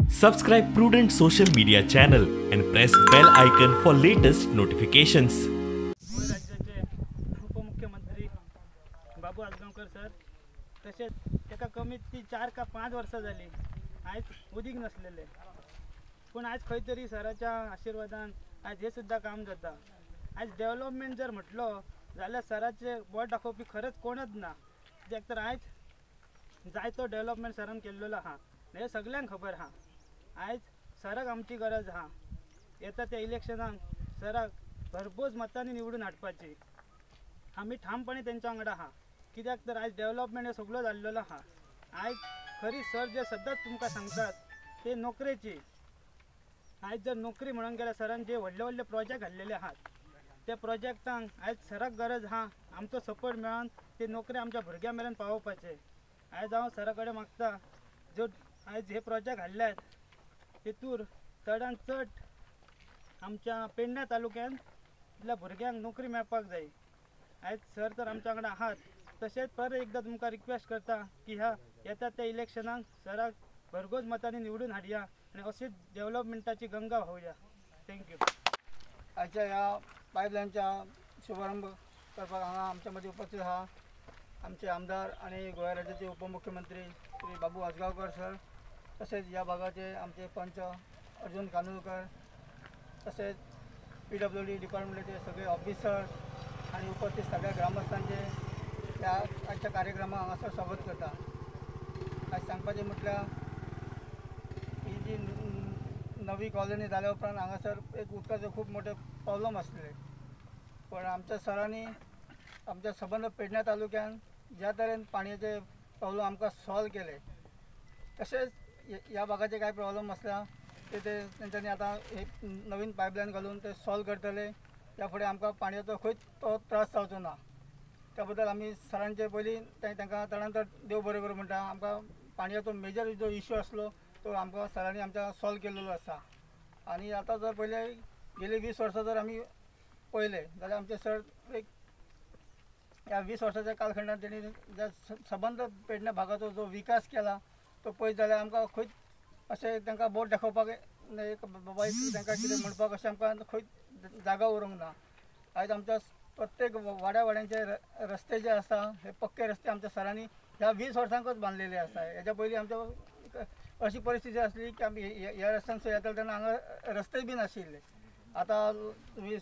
Subscribe Prudent Social Media channel and press bell icon for latest notifications. राज्याचे उपमुख्यमंत्री बाबू Ajgaonkar sir, तशेंच ताका कमीत ती 4 का 5 वर्सां जाली आयज उदीक नासलेले, पूण आयज खंय तरी सराच्या आशिर्वादान आयज हें सुद्दां काम जाता. आयज डेवलपमेंट जर म्हटलो जाल्यार सराचे बोट दाखोवपी खरेंच कोणच ना, कित्याक तर आयज जायतो डेवलपमेंट सरान केल्लो आहा, हें सगल्यांक खबर आहा. आयज सराक आमची गरज आहा. येता त्या इलेक्शनाक सराक भरपूर मतांनी निवडून हाडपाची आमी ठामपणे तेंच्या वांगडा आहा, कित्याक तर आयज डेवलपमेंट हे सगळो जाल्लेलो आहा. आयज खरी सर जे सदांच तुमकां सांगतात ते नोकरेची, आयज जर नोकरी म्हणून गेल्यार सरान जे व्हडले व्हडले प्रोजेक्ट घाल्लेले आहात त्या प्रोजेक्टांक आयज सराक गरज आहा आमचो सपोर्ट मेळोन ते नोकरी आमच्या भुरग्यां मेरेन पावोवपाचे. आयज हांव सरा कडेन मागता जो आयज हे प्रोजेक्ट हाडल्यात तेतूर चडान चड आमच्या पेडण्या तालुक्यांतल्या भुरग्यांक नोकरी मेळपाक जाय. आयज सर तर आमच्या वांगडा आहात, तशेंच परत एकदां तुमकां रिक्वेस्ट करता की ह्या येता त्या इलेक्शनाक सराक भरघोस मतांनी निवडून हाडया आनी अशीच डेवलपमेंटाची गंगा व्हांवया. Thank you. आयच्या ह्या पायपलायनच्या शुभारंभ करपाक हांगा आमच्या मदीं उपस्थित आहा आमचे आमदार आनी गोंय राज्याचे उपमुख्यमंत्री श्री बाबू आजगांवकर सर, तसेच ह्या भागाचे आमचे पंच अर्जुन कानोलकर, तसेच PWD डिपार्टमेंटाचे सगळे ऑफिसर्स आनी उपस्थित सगळ्या ग्रामस्थांचे ह्या आजच्या कार्यक्रमाक हांगासर स्वागत करता. आयज सांगपाचें म्हटल्यार ही जी नवी कॉलनी जाल्या उपरांत हांगासर एक उदकाचो खूब मोठे प्रॉब्लम आसले, पण आमच्या सरांनी आमच्या सबंद पेडण्या तालुक्यान ज्या तरेन पाणयेचे प्रॉब्लम आमकां सॉल्व केले, तशेंच ह्या भागाचे काय प्रॉब्लम आसल्या ते तेंच्यांनी आतां हे नवीन पायपलायन घालून ते सॉल्व करतले. ह्या फुडें आमकां पाणयेचो खंयच तो त्रास जावचो ना. त्या बद्दल आमी सरांचे पयलीं तांकां चडान चड देव बरें करूं म्हणटा. आमकां पाणयेचो मेजर जो इश्यू आसलो तो आमकां सरांनी आमच्या सॉल्व केल्लो आसा. आनी आतां जर पयले गेली 20 वर्सां जर आमी पळयले जाल्यार आमचे सर एक ह्या 20 वर्साच्या कालखंडात तेणी ज्या सबंद पेडण्या भागाचो जो विकास केला तो पळयत जाल्यार आमकां खंयच अशें तांकां बोट दाखोवपाक एक बाबा तांकां कितें म्हणपाक अशें आमकां खंयच जागा उरूंक ना. आयज आमच्या प्रत्येक वाड्या वाड्यांचे रस्ते जे आसा हे पक्के रस्ते आमच्या सरांनी ह्या 20 वर्सांकच बांदलेले आसा. हेच्या पयलीं आमच्या अशी परिस्थिती आसली की आमी ह्या रस्त्यान येताले तेन्ना हांगा रस्ते बी नाशिल्ले. आतां तुमी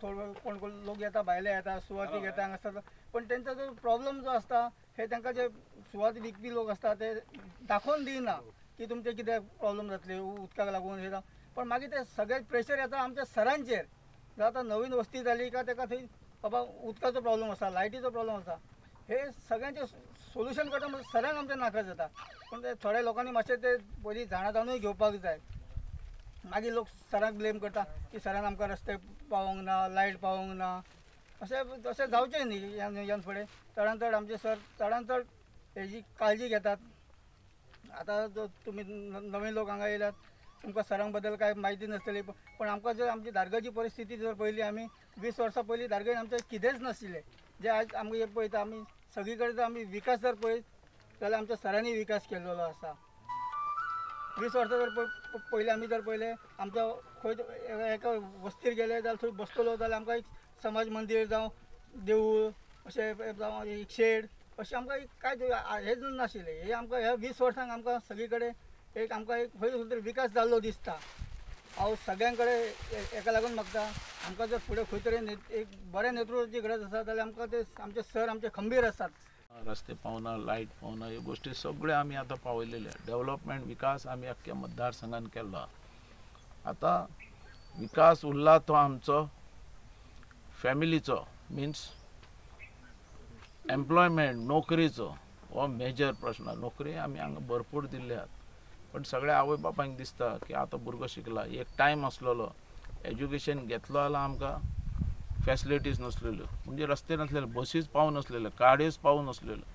थोडो कोण कोण लोक येता, भायले येता, सुवाती घेता हांगासर, पण तेंचो जो प्रॉब्लम जो आसता हे तांकां जे सुवात विकपी लोक आसता ते दाखोवन दिना की तुमचे कितें प्रॉब्लम जातले उदकाक लागून हे, पण मागीर ते सगळे प्रेशर येता आमच्या सरांचेर. जर आतां नवीन वस्ती जाली काय ताका थंय बाबा उदकाचो प्रॉब्लम आसा, लायटीचो प्रॉब्लम आसा, हे सगळ्यांचे सोल्युशन करता म्हणजे सरांक आमच्या नाका जाता. पूण ते थोड्या लोकांनी मातशें ते पयलीं जाणा जाणूय घेवपाक जाय. मागीर लोक सरांक ब्लेम करता की सरान आमकां रस्ते पावोंक ना, लायट पावोंक ना. अशें तशें जावचें न्ही. ह्यान फुडें चडान चड आमचे सर चडान चड हेजी काळजी घेतात. आतां जो तुमी नवीन लोक हांगा येयल्यात तुमकां सरां बद्दल कांय म्हायती नासतली, पण आमकां जर आमची दारगाची परिस्थिती जर पळयली आमी 20 वर्सां पयलीं दारगेन आमचें कितेंच नाशिल्लें. जे आयज आमकां हें पळयता आमी सगळी कडेन जर आमी विकास जर पळयत जाल्यार आमच्या सरांनी विकास केल्लो आसा. 20 वर्सां जर पयलीं आमी जर पळयलें आमच्या खंय एका वस्तीर गेले जाल्यार थंय बसतलो जाल्यार आमकां एक समाज मंदीर जावं देवूळ अशें जावं एक शेड अशें आमकां कांय हेच नाशिल्लें. हे आमकां ह्या 20 वर्सांक आमकां सगळी कडेन एक आमकां एक खंय तरी विकास जाल्लो दिसता. हांव सगळ्यां कडेन हेका लागून मागता आमकां जर फुडें खंय तरी एक बऱ्या नेतृत्वाची गरज आसा जाल्यार आमकां ते आमचे सर आमचे खंबीर आसात. रस्ते पावना, लायट पावना, ह्यो गोश्टी सगळ्यो आमी आतां पावयलेले. डेवलपमेंट विकास आमी अख्ख्या मतदारसंघान केल्लो. आतां विकास उरला तो आमचो फॅमिलीचो, मिन्स एम्प्लॉयमेंट, नोकरीचो हो मेजर प्रश्न. नोकरी आमी हांगा भरपूर दिल्ले आहात, पण सगळ्या आवय बापायक दिसता की आतां भुरगो शिकला. एक टायम आसलेलो एज्युकेशन घेतलो जाल्यार आमकां फॅसिलिटीज नासलेल्यो, म्हणजे रस्ते नासलेले, बसीच पावूं नासलेल्यो, गाडयोच पावूं नासलेल्यो.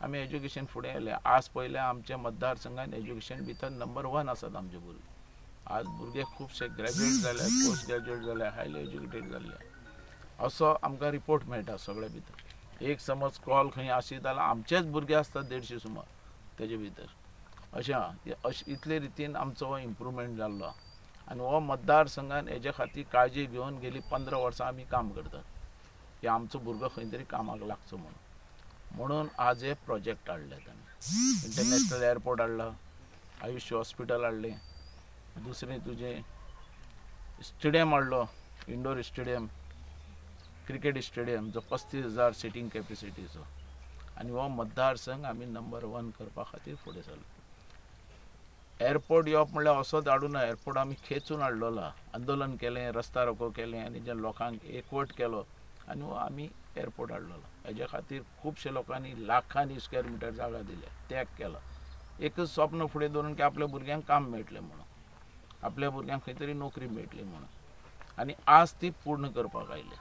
आमी एज्युकेशन फुडें येयले. आज पळयलें आमच्या मतदारसंघान एज्युकेशन भितर नंबर 1 आसात आमचे भुरगे. आज भुरगे खुबशे ग्रॅज्युएट जाले, पोस्ट ग्रॅज्युएट जाले, हायली एज्युकेटेड जाल्ले, असो आमकां रिपोर्ट मेळटा सगळे भितर. एक समज कॉल खंय आशित जाल्यार आमचेच भुरगे आसतात 150 सुमार तेजे भितर. अशें आहा. अशें इतले रितीन आमचो हो इम्प्रूवमेंट जाल्लो आहा आनी हो मतदारसंघान हेजे खातीर काळजी घेवन गेली 15 वर्सां आमी काम करतात की आमचो भुरगो खंय तरी कामाक लागचो म्हणून. म्हणून आज हे प्रोजेक्ट हाडले आमी, इंटरनॅशनल एअरपोर्ट हाडला, आयुष्य हॉस्पिटल हाडलें, दुसरें तुजें स्टेडियम हाडलो, इंडोर स्टेडियम, क्रिकेट स्टेडियम जो 35,000 सिटींग कॅपेसिटीचो. आनी हो मतदारसंघ आमी नंबर 1 करपा खातीर फुडें सरले. एअरपोर्ट येवप म्हणल्यार असोच हाडूना, एअरपोर्ट आमी खेचून हाडलेलो, आंदोलन केलें, रस्ता रोको केलें आनी जे लोकांक एकवट केलो आनी हो आमी एअरपोर्ट हाडलेलो. हेज्या खातीर खुबशे लोकांनी लाखांनी स्क्वेअर मिटर जागा दिल्या, त्याग केला. एकच स्वप्न फुडें दवरून की आपल्या भुरग्यांक काम मेळटलें म्हणून, आपल्या भुरग्यांक खंय तरी नोकरी मेळटली म्हणून, आनी आज ती पूर्ण करपाक आयल्या.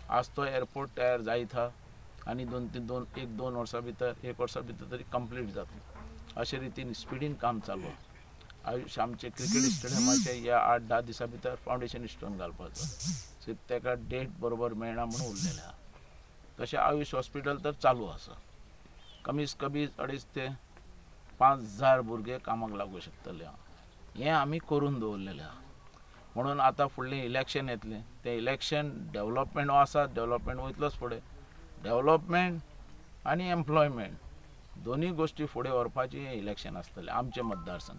आज तो एअरपोर्ट तयार जायत आहा आनी 1-2 वर्सां भितर, 1 वर्सां भितर तरी कंप्लीट जातलो अशे रितीन स्पिडीन काम चालू आहा. आयुष्य आमचे क्रिकेट स्टेडियमाचे ह्या 8-10 दिसां भितर फावंडेशन स्टोन घालपाचो, सो ताका डेट बरोबर मेळना म्हणून उरलेलें आहा. तशें आयुष हॉस्पिटल तर चालू आसा, कमीत कमी 2.5 ते 5,000 भुरगे कामाक लागूं शकतले. हें आमी करून दवरलेलें आहा. म्हणून आतां फुडलें इलेक्शन येतलें, तें इलेक्शन डेवलपमेंट आसा, डेवलपमेंट वयतलोच फुडें, डेवलपमेंट आनी एम्प्लॉयमेंट दोनूय गोश्टी फुडें व्हरपाचें हें इलेक्शन आसतलें. आमचें मतदारसंघ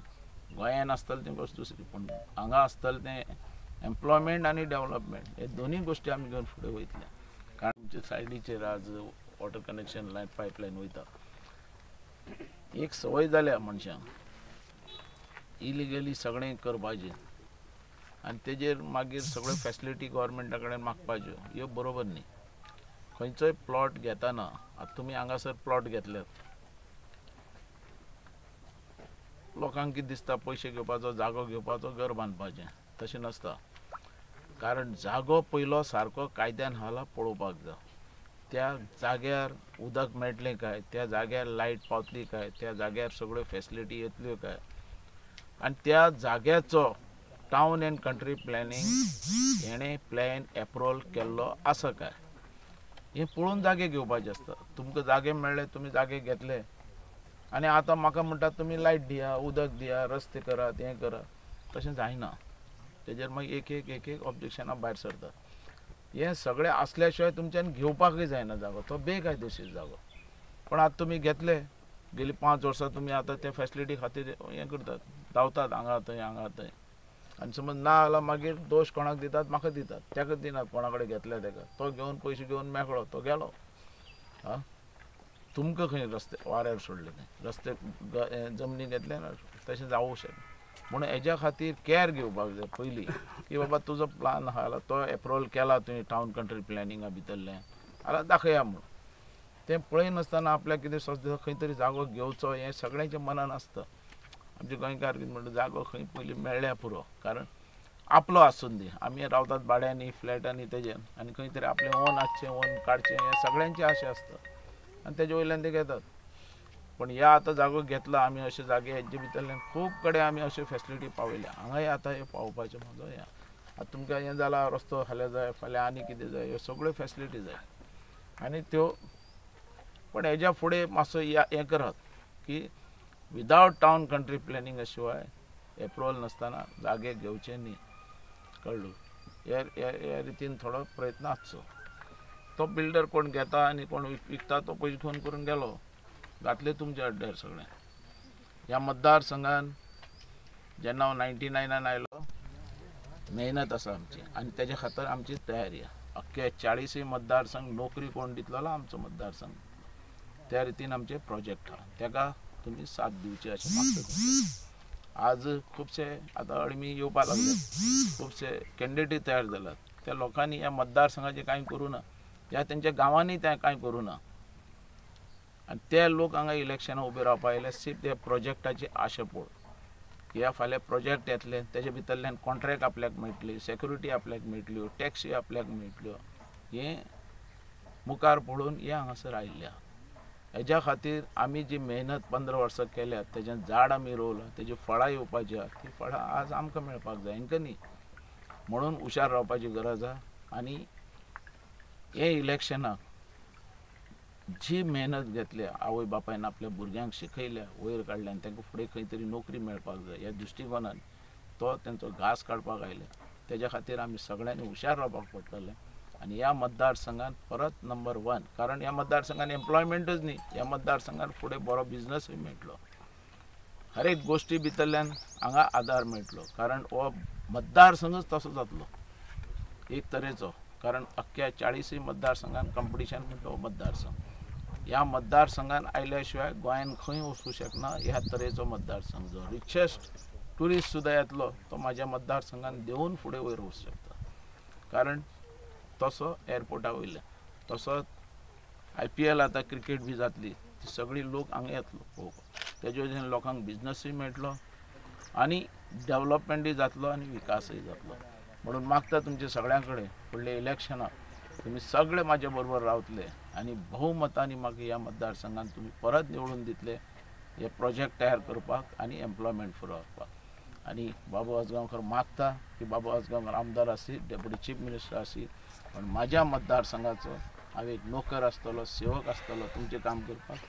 गोंयान आसतलें तें गोश्ट दुसरी, पूण हांगा आसतलें तें एम्प्लॉयमेंट आनी डेवलपमेंट हे दोनूय गोश्टी आमी घेवन फुडें वयतले. कारण आमच्या सायडीचेर आज वॉटर कनेक्शन लायन पायपलायन वयता, एक संवय जाल्या मनशांक इलिगली सगळें करपाचें आनी तेजेर मागीर सगळ्यो फेसिलिटी गव्हर्मेंटा कडेन मागपाच्यो, ह्यो बरोबर न्ही. खंयचोय प्लॉट घेतना आतां तुमी हांगासर प्लॉट घेतल्यात, लोकांक कितें दिसता पयशे घेवपाचो, जागो घेवपाचो, घर बांदपाचें, तशें नासता. कारण जागो पयलो सारको कायद्यान हाला पळोवपाक जाय, त्या जाग्यार उदक मेळटलें काय, त्या जाग्यार लायट पावतली काय, त्या जाग्यार सगळ्यो फेसिलिटी येतल्यो काय, आनी त्या जाग्याचो टावन एंड कंट्री प्लॅनिंग हेणें प्लॅन एप्रुवल केल्लो आसा काय, हें पळोवन जागे घेवपाचें आसता. तुमकां जागे मेळ्ळे, तुमी जागे घेतले आनी आतां म्हाका म्हणटात तुमी लायट दिया, उदक दिया, रस्ते करात, हें करात, तशें जायना. तेजेर मागीर एक एक एक एक ऑब्जेक्शनां भायर सरतात. हें सगळें आसल्या शिवाय तुमच्यान घेवपाकय जायना जागो, तो बेकायदेशीर जागो. पण आतां तुमी घेतले, गेली 5 वर्सां तुमी आतां त्या फेसिलिटी खातीर हें करतात, धांवतात हांगा थंय हांगा थंय, आनी समज ना जाल्यार मागीर दोश कोणाक दितात, म्हाका दितात, ताका दिनात, कोणा कडेन घेतले ताका, तो घेवन पयशे घेवन मेकळो, तो गेलो. आं, तुमकां खंय रस्ते वाऱ्यार सोडले ते रस्ते जमनी घेतले ना, तशें जावूंक शकना. म्हणून हेज्या खातीर कॅर घेवपाक जाय पयलीं की बाबा तुजो प्लान आहा जाल्यार तो एप्रुवल केला तुवें टावन कंट्री प्लॅनिंगा भितरलें जाल्यार दाखया म्हणून. तें पळयनासतना आपल्याक कितें सोंसता खंय तरी जागो घेवचो हें सगळ्यांच्या मनान आसता. आमचे गोंयकार कितें म्हणटा, जागो खंय पयलीं मेळ्ळ्यार पुरो, कारण आपलो आसून दी, आमी रावतात भाड्यांनी फ्लॅटांनी तेजेर, आनी खंय तरी आपलें ओन आसचें, ओन काडचें, हें सगळ्यांचें आशें आसता आनी तेजे वयल्यान ते घेतात. पूण ह्या आतां जागो घेतला आमी, अशे जागे हेजे भितरल्यान खूब कडेन आमी अश्यो फेसिलिटी पावयल्या, हांगाय आतां हें पावोवपाचें म्हजो हें. आतां तुमकां हें जालां, रस्तो फाल्यां जाय, फाल्यां आनी कितें जाय, ह्यो सगळ्यो फेसिलिटी जाय आनी त्यो. पण हेज्या फुडें मातसो हें करात की विदावट टावन कंट्री प्लॅनिंगा शिवाय एप्रुवल नासतना जागे घेवचे न्ही, कळ्ळो. ह्या रितीन थोडो प्रयत्न आसचो. तो बिल्डर कोण घेता आनी कोण विकता तो पयशे घेवन करून गेलो, घातले तुमच्या अड्ड्यार सगळें. ह्या मतदारसंघान जेन्ना हांव 99 आयलो, मेहनत आसा आमची आनी तेज्या खातीर आमची तयारी आहा. अख्खे 40 मतदारसंघ नोकरी कोण दितलो जाल्यार आमचो मतदारसंघ, त्या रितीन आमचे प्रोजेक्ट आहा, तेका तुमी साथ दिवची अशें मागता. आज खुबशे आतां अळमी येवपाक लागले, खुबशे कॅन्डिडेट तयार जाल्यात, त्या लोकांनी ह्या मतदारसंघाचें कांय करूं ना, ह्या तेंच्या गांवांनी तें कांय करूं ना, आनी ते लोक हांगा इलेक्शनाक उबे रावपा आयले सिर्फ त्या प्रोजेक्टाची आशा पळोवन की ह्या फाल्यां प्रोजेक्ट येतले, तेजे भितरल्यान कॉन्ट्रॅक्ट आपल्याक मेळटली, सेक्युरिटी आपल्याक मेळटल्यो, टॅक्सी आपल्याक मेळटल्यो, हें मुखार पळोवन हें हांगासर आयिल्लें आहा. हेज्या खातीर आमी जी मेहनत 15 वर्सां केल्या, तेजें झाड आमी रोवलां, तेजी फळां येवपाची आहा, ती फळां आज आमकां मेळपाक जाय, हेंकां न्ही. म्हणून हुशार रावपाची गरज आहा आनी हे इलेक्शनाक जी मेहनत घेतल्या आवय बापायन आपल्या भुरग्यांक शिकयल्या, वयर काडल्या आनी तांकां फुडें खंय तरी नोकरी मेळपाक जाय ह्या दृश्टिकोनान तो तेंचो घास काडपाक आयले. तेज्या खातीर आमी सगळ्यांनी हुशार रावपाक पडटलें आनी ह्या मतदारसंघान परत नंबर 1, कारण ह्या मतदारसंघान एम्प्लॉयमेंटच न्ही, ह्या मतदारसंघान फुडें बरो बिजनसूय मेळटलो, हर एक गोश्टी भितरल्यान हांगा आदार मेळटलो, कारण हो मतदारसंघच तसो जातलो एक तरेचो, कारण अख्ख्या 40 मतदारसंघान कंपिटिशन म्हणटा हो मतदारसंघ. ह्या मतदारसंघान आयल्या शिवाय गोंयान खंय वचूं शकना ह्या तरेचो मतदारसंघ. जो रिचेस्ट ट्युरिस्ट सुद्दां येतलो तो म्हाज्या मतदारसंघान देंवून फुडें वयर वचूं शकता, कारण तसो एअरपोर्टा वयल्या तसो IPL आतां क्रिकेट बी जातली ती सगळी लोक हांगा येतलो पळोवपाक, तेजे वयल्यान लोकांक बिजनसूय मेळटलो आनी डेवलपमेंटूय जातलो आनी विकासूय जातलो. म्हणून मागता तुमचे सगळ्यां कडेन फुडल्या इलेक्शनाक तुमी सगळे म्हाजे बरोबर रावतले आनी बहुमतांनी म्हाका ह्या मतदारसंघान तुमी परत निवडून दितले हे प्रोजेक्ट तयार करपाक आनी एम्प्लॉयमेंट पुरोवपाक. आनी बाबू आजगांवकर मागता की बाबू आजगांवकर आमदार आसी, डेप्युटी चीफ मिनिस्टर आसी, पण म्हाज्या मतदारसंघाचो हांव एक नोकर आसतलो, सेवक आसतलो तुमचें काम करपाक.